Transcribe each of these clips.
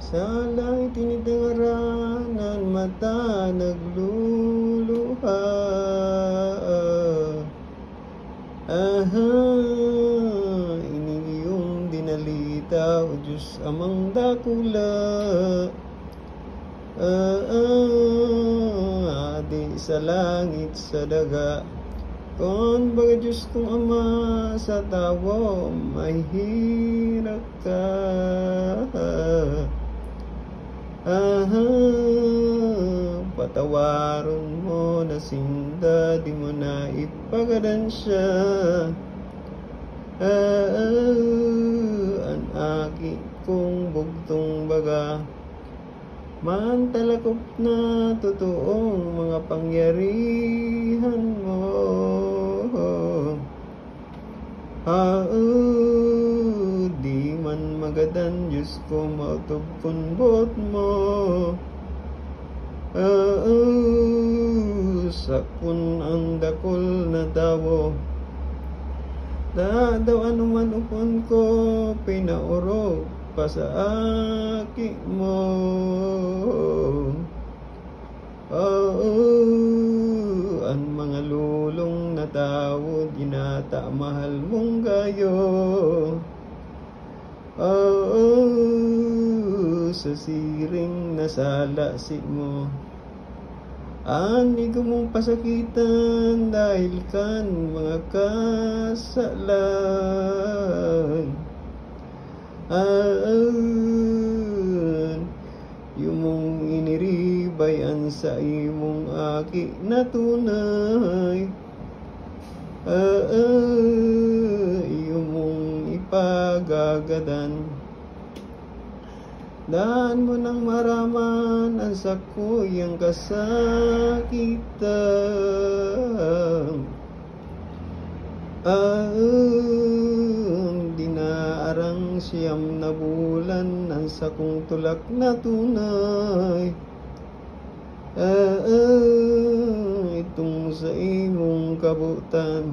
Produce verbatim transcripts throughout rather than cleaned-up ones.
Sa langit tinitangaran an mata nagluluha. Aha, ini iyong dinalita, O Diyos Amang dakula. Ah, ah, Adi sa langit, sa daga. Kun baga, Diyos kong Ama, sa tawo, mahihirak ka. Aha, patawaron mo na sinda, di mo na ipagadan siya. Ah, ah, an aki kong bugtong baga, mantalakop na totoong mga pangyarihan mo. Hao, di man magadan, Diyos ko, maotob kun boot mo. Hao, sakon an dakul na tawo. Tadaw anuman upon ko, pinaorog pa sa aki mo. Oo, an mga lolong na tawo, dinata mahal mong gayo. Oo, sa siring na sala si mo. An igwa mong pasakitan dahil kan mga kasalan. An iyo mong iniribay an saimong aki na tunay. An iyo mong ipagagadan. Daan mo nang maraman an sakuyang kasakitan. Aen, dinaarang siyam na bulan an sakong tulak na tunay. Aen, itong saimong kabotan.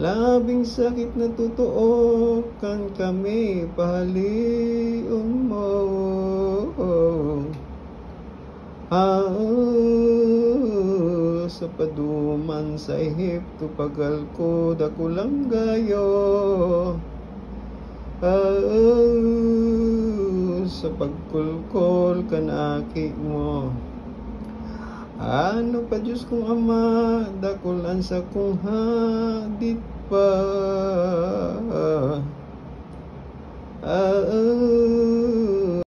Labing sakit na totoo kan kami pahalion mo. Hao, sa paduman sa Ehipto, pagal ko dakulang gayo. Hao, sa pagkulkol kan aki mo. Ano pa, Diyos kong Ama, dakul an sakong hadit pa. Hao,